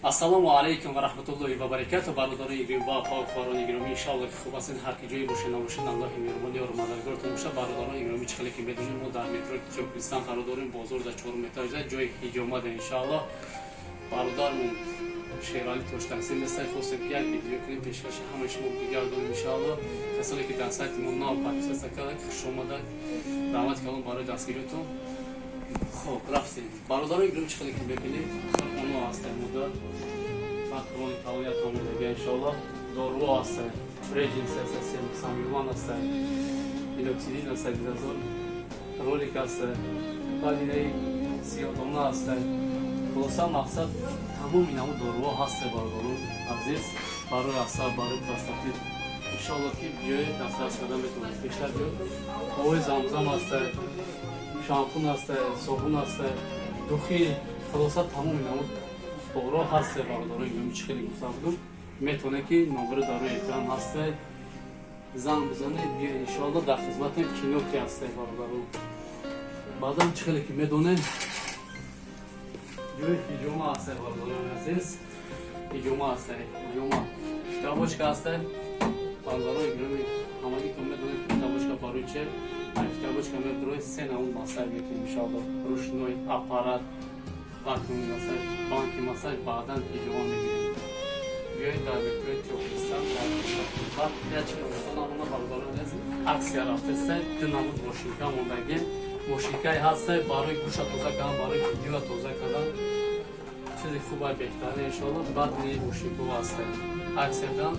Ассалому алайкум ва раҳматуллоҳи ва баракату. Бародарони гиромӣ ва хоҳарони гиромӣ, иншоалло, ки хуб ҳастед. Ҳар ки ҷое бошед, набошед, Аллоҳи меҳрубон ёру мададгортон бошад. Бародарони гиромӣ, чӣ хеле ки медонем, мо дар метрои Тёплый Стан қарор дорем, бозор дар чорум этажа, ҷои ҳиҷомада. Иншоалло, бародармон Шерали Тоштакси местай, хостем, ки як видео кунем, пешкаши ҳамаи шумо бигардонем. Иншоалло, касоне ки дар сайти мо нав подписаться карда, хуш омада, раҳмати калон барои дастгиритон. Хоб, рафтем. Бародарони гиромӣ, чӣ хеле ки мебинед, оно ҳастем муда мақрони тавлият омодага. Иншоалло, доруо ҳаста, Редженси ҳаста, Самюлан ҳаста, миноксидил ҳаста, дизазол ролик ҳаста, баъд инаи сиёдона ҳаста. Хулоса, мақсад, тамоми намуд доруҳо ҳаста. Бародарон азиз, барои асаб, барои простатит, иншоалло, ки биёед, дастрас карда метавонед. Бештар биёд. Ои Замзам ҳаста, шампун ҳаста, собун ҳаста, духи, хулоса, тамоми намуд доруҳо ҳаста. Бародарони гиромӣ, чӣ хеле гуфта будум, метавонед, ки номеро дар рӯи экран ҳаста, занг бизанед, биёед. Иншоалло, дар хизматем. Кино ки ҳаста, бародарон. Баъдан, чӣ хеле ки медонед, ҷои ҳиҷома ҳаста. Бародарони азиз, ҳиҷома ҳаста, ҳиҷома, фитобочка ҳаста. Бародарони гиромӣ, ҳамагитон медонед, ки фитобочка барои че. Фитобочка медрои се намуд массаж мекунем, иншоалло: ручной, аппарат, вакуумный массаж, банки массаж. Баъдан ҳиҷома мегирем. Биёед, дар метрои Тёплый Стан. Баъд як чи намуна, бародарони азиз, акция рафтеста, ду намуд машинка мондагем. Машинкае ҳаста барои гӯша тоза кардан, барои видеоа тоза кардан, чизи хуба, беҳтаре, иншоалло. Баъд ни мошинко ҳаста, акциядан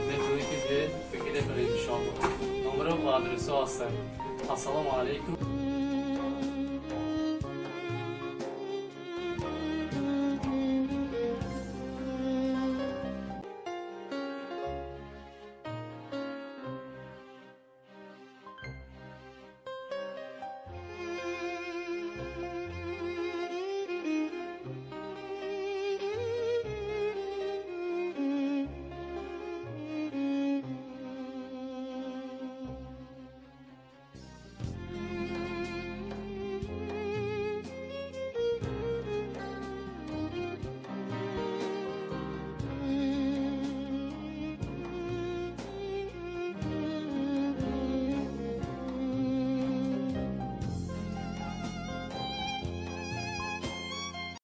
метавонед, ки биёед, бигиред, баред, иншоалло. Номеро ва адресҳо ҳаста. Ассалому алайкум.